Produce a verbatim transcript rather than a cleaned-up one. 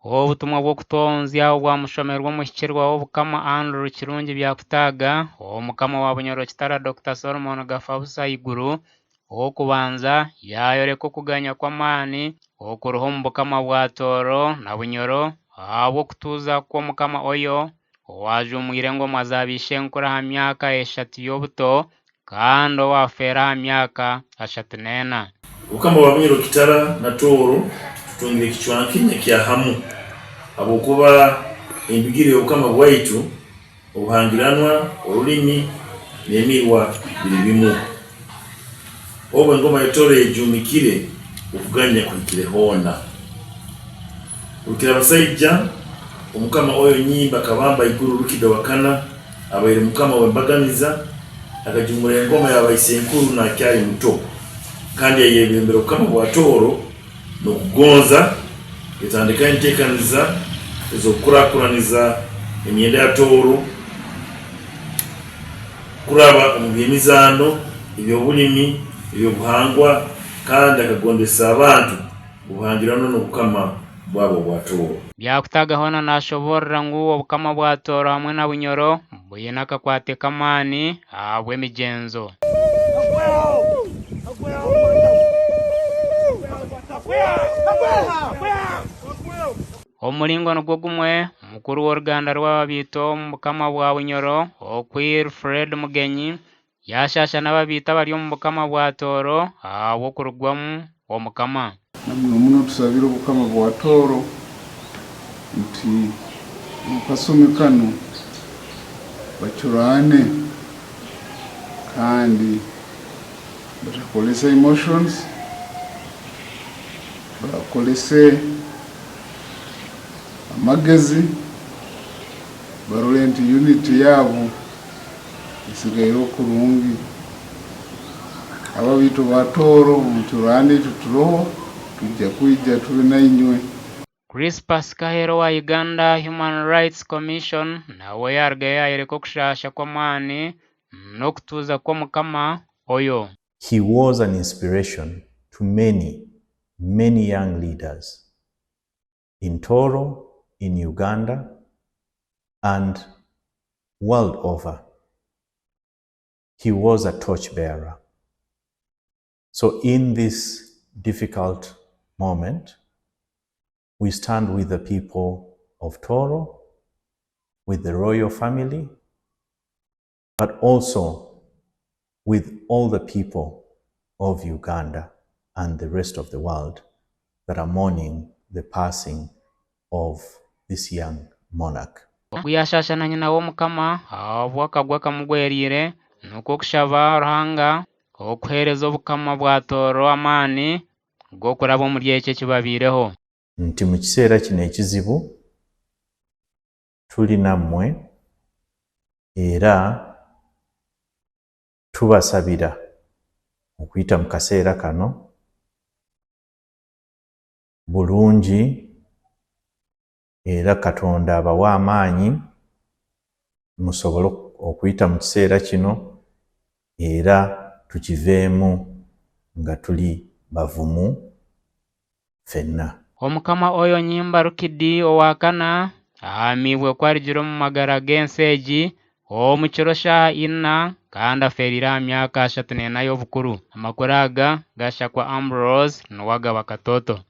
Obutumwa bw'okutonzya obwamushomerwe omuhikirwa w'Obukama Andrew Kirungi Byakutaaga, Omukama wa Bunyoro Kitara Dokita Solomon Gafabusa Iguru, ow'okubanza, yaayoleka okuganya kw'amaani okuruho omu Bukama bwa Tooro na Bunyoro, ahabw'okutuuza kw'Omukama Oyo, owaajuumwire engoma za b'ishenkuru ha myaka eshatu y'obuto, kandi owaafeera ha myaka ashatu n'ena. Obukama bwa Bunyoro Kitara na Tooro tutungire ekicwankinya kya hamu, habwokuba endugire y'obukama bwaitu, obuhangiranwa, orulimi, n'emirwa biri bimu. Obu engoma ya Tooro ejuumikire, okuganya kuhikire hoona. Rukirabasaija, Omukama Oyo Nyimba Kabamba Iguru Rukidi owa kana, abaire Mukama w'embaganiza, akajumura engoma ya baisenkuru naakyali muto, kandi yayebembera obukama bwa Tooro n'okugonza, yatandikaho enteekaniza ez'okukurakuraniza emyenda ya Tooro, kuraba omu by'emizaano, eby'obulimi, eby'obuhangwa, kandi akagondesa abantu obuhangirano n'obukama bwabo obwa Tooro. Byakutaaga hoona naashoboorora ngu obukama bwa Tooro hamwe na Bunyoro bwine akakwate k'amaani ahabw'emigyenzo. Omu mulingo nugwo gumwe, mukuru w'oruganda rw'ababiito omu bukama bwa Bunyoro, Okwir Fred Mugenyi, yaashaasha n'ababiito abali omu bukama bwa Tooro ahabw'okurugwamu omukama. Na muno muno tusabire obukama bwa Tooro nti omu kasumi kanu bacuraane kandi batakolesa emotions, bakolese amagezi, barole nti unity yaabu esigaire kurungi. Ababiito ba Tooro, omu curaano eki turoho, twija kwija tuli na inywe. Crispus Kaheera owa Uganda Human Rights Commission, nauwe yarugayo yayoleka okushaasha kw'amaani n'okutuuza kw'omukama oyo. He was an inspiration to many, many young leaders in Tooro, in Uganda, and world over. He was a torch bearer. So in this difficult moment, we stand with the people of Tooro, with the royal family, but also with all the people of Uganda and the rest of the world that are mourning the passing of this young monarch. Ogu yashaasha na nyina w'omukama, obu akagwa kamugweriire, nukwo kushaba Ruhanga okuheereza obukama bwa Tooro amaani g'okuraba omuri eki ekibabaireho. Nti mu kiseera kinu ekizibu, tuli nammwe era tubasabira okwita mu kaseera kanu burungi, era Katonda abawe amaanyi musobole okwita mu kiseera kinu, era tukiveemu nga tuli bavumu ffenna. Omukama Oyo Nyimba Rukidi owa kana ahamiibwe ku arugire omu magara g'ensi egi omu kiro shaaha ina, kandi afeeriire aha myaka ashatu n'ena y'obukuru. Amakuru aga gashakwa Ambrose Nuwagaba Katooto.